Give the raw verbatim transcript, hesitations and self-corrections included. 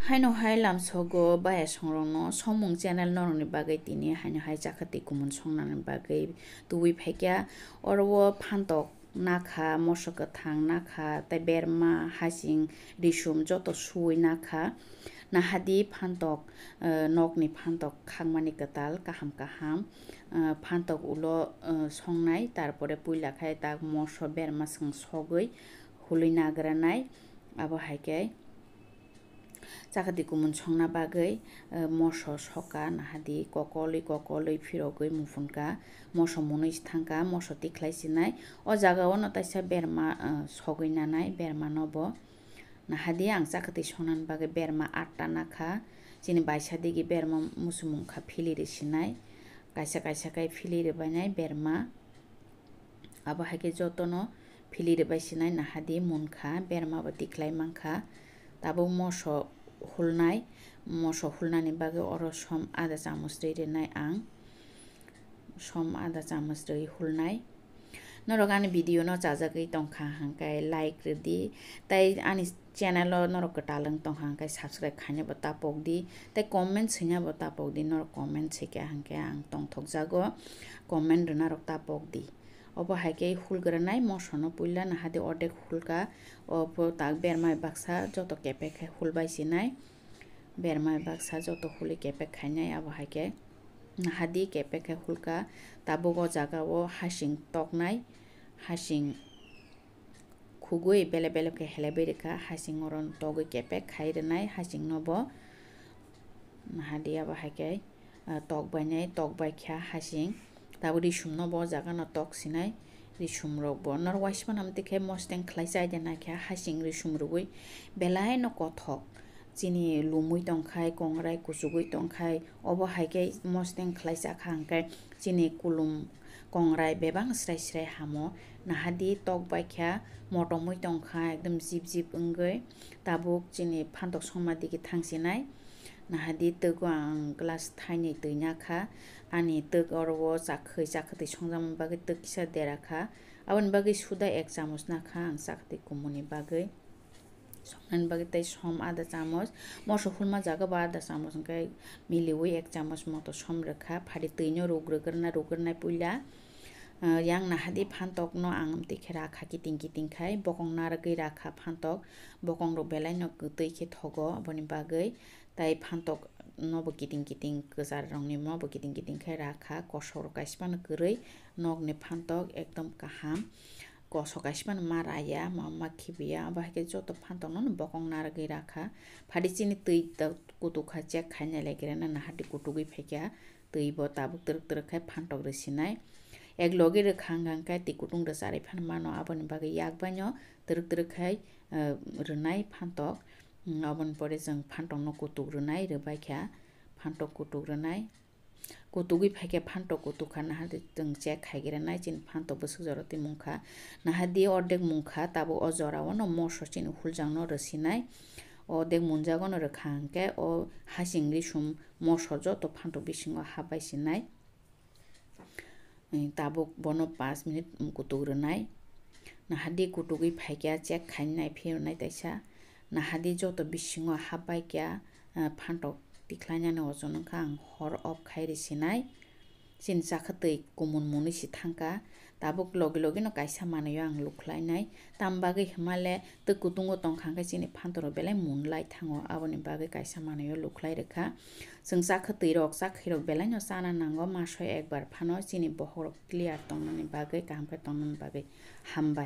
Haino hai lamsogo bayasongrokno somung channel norokni bagwi tini haino hai chakha twi kumun songnani bagwi tubui phaikha. Oro o phantok nakha, moso kwthang nakha, tei berma, hasing, risum joto suwi nakha. Nahadi phantok, eh, nokni phantok khakmani kwtal kaham kaham, eh, phantok ulo, eh, songnai, tarpore puila khai tak moso berma swng sogwi hulwi nagranai. Abo hai khe chakati kumun songna bagwi, eh, moso soka nahadi kokolwi kokolwi phirogwi muphunka, moso munwi thangka, moso tikhlai sinai. O jaga o no taisa berma, eh, sogwi nanai, berma no bo. Nahadi ang chakati songnani bagwi berma atta nakha, chini baisa digi berma musumung kha philiri sinai, kaisa kaisa khe philiri bainai berma. Abo hai khe jotono philiri bai sinai nahadi munkha, berma bo tikhlai mankha. Tabuk moso hulnai, moso hulnani bagwi oro som ada chamus twi rinai ang, som ada chamus twi hulnai. Norok ani video no chajagwi tongkha hwnkhe like rwdi, tei ani channel o norok kwtal wng tongkha hwnkhe subscribe khaina bo tapok di, tei comment swina bo tapok di, norok comment swikha hwnkhe ang tongthokjago, comment rwna rok tapok di. Obo hai khe hulgranai moso no puila nahadi ordek hulka, obo tak bermai baksa joto kepek khe hulbai sinai, bermai baksa joto huli kepek khainai abo hai khe. Nahadi kepek khe hulka, tabuk o jaga o hasing toknai, hasing khugwi belep belep khe helebwi rwkha, hasing oro togwi kepek khai rwnai hasing no bo. Nahadi abo hai khe, ah, tok bainai, tok baikha hasing, tabuk risum no bo o jaga no tok sinai. Risum rok bo norok waisa phano amtwi khe mosteng khlai chai de naikha, hasing risum rwgwi belai no kothok, chini lumwi tongkhai, kongrai kuchugwi tongkhai, obo hai khe mosteng khlai chakha hwnkhe chini kulum kongrai bebak srai srai hamo. Nahadi tok baikha, motomwi tongkha ekdom jip jip wngwi, tabuk chini phantok songma digi thangsinai. Nahadi twgo ang glass thainwi twi nakha, ani twk oro o chakhwi chakhwtwi songjakmani bagwi twk kisa dera kha. Aboni bagwi suda ek chamus nakha ang chakhwtwi kumunni bagwi. Songnani bagwi tei som ada chamus, moso hulma jaga bo ada chamus hwnkhe miliwi ek chamus moto som rwkha. Phadi twino rugrwgwrna rugrwnai puila. Ah, yang nahadi phantokno ang amtwi khe rakha kiting kiting khai, bokong narwgwi rakha phantok, bokong rok belai no kwtwi khe thogo aboni bagwi. Tai phantok no bo kiting kiting kwchar rok ni mo bo kiting kiting khe rakha, kosok rok kaisa phano kwrwi, nok ni phantok ekdom kaham, kosok kaisa phano ma raya ma ma khibiya, abo hai khe joto phantok no bokong narwgwi rakha. Phadi chini twi kutuk kha check khaina lai khe rwna nahadi kutugwi phaikha, twi bo tabuk twrwk twrwk khai phantok rwsinai. Ek logi rwkha hwnkha hwnkhe twi kutung rwcharwi phano mano, aboni bagwi yak baino twrwk twrwk khai, eh, rwnai phantok. Mm, aboni pore chwng phantok no kutuk rwnai, rwbai kha phantok kutuk rwnai. Kutugwi phaikhe phantok kutuk kha, nahadi chwng check khai grenai, chini phantok bwswk jora twi mungkha, nahadi ordek mungkha, tabuk o jora o no moso chini huljak no rwsinai, ordek munjago no rwkha hwnkhe o hasing risum moso joto phantok bisingo hapbai sinai. Tabuk bono panch minute kutuk rwnai. Nahadi kutugwi phaikha check khainai phiyonai taisa. Nahadi joto bisingo hapbaikha, ah, phantok tikhlainani ojon wngkha ang hor off khai rwsinai. Chini chakha twi kumun munwi si thangkha. Tabuk logi logi no kaisa manwi o ang lukhlainai. Tam bagwi hwnmale twi kutungo tongkha hwnkhe chini phantok rok belai mun lai thango, aboni bagwi kaisa manwi o lukhlai rwkha. Chwng chakha twi rok, chakhwi rok belai no chana nango, maso ekbar phano chini bokhok rok clear tongnani bagwi, kaham khe tongnani bagwi. Hambai.